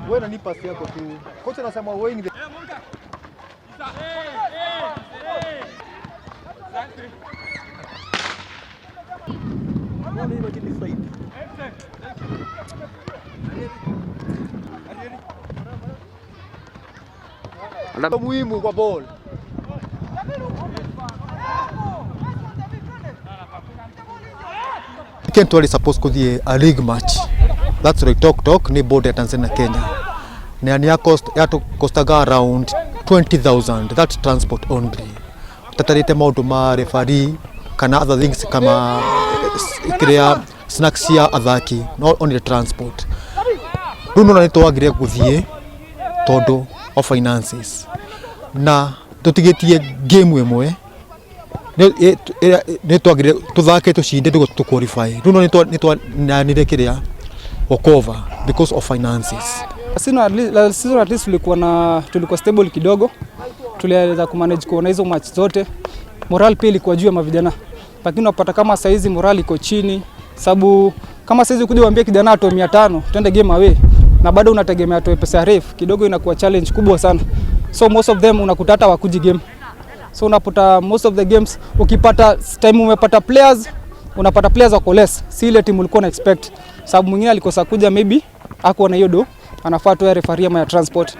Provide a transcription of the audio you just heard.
Wewe nani pass yako tu. Kocha anasema weighing the. Muhimu kwa ball. Weekend twari supposed kuthie a league match. That's Loitoktok ni border ya Tanzania na Kenya. Na ni ya cost ya to costaga around 20,000, that transport only. Tatarite maundu ma referee kana other things kama kiria snacks cia athaki, not only transport. Riu nona nĩ twagire guthie tondu of finances na tutigitie game ĩmwe nĩ twagire tuthake tucinde nĩguo tũ qualify. Rĩu no nĩ twananire kĩrĩa walkover because of finances. Last season at least tulikuwa stable kidogo, tuliweza kumanage kuona hizo match zote. Morale pia ilikuwa juu ya mavijana, lakini unapata kama saizi morale iko chini, sababu kama saizi kuja uambie kijana atoe 500 twende game away na bado unategemea atoe pesa refu kidogo, inakuwa challenge kubwa sana. So most of them unakuta hata wakuji game, so unapata most of the games ukipata time umepata players, unapata players wako less, si ile timu ulikuwa na expect, sababu mwingine alikosa kuja, maybe hakuwa na hiyo do anafaa tu ya referee ama ya transport.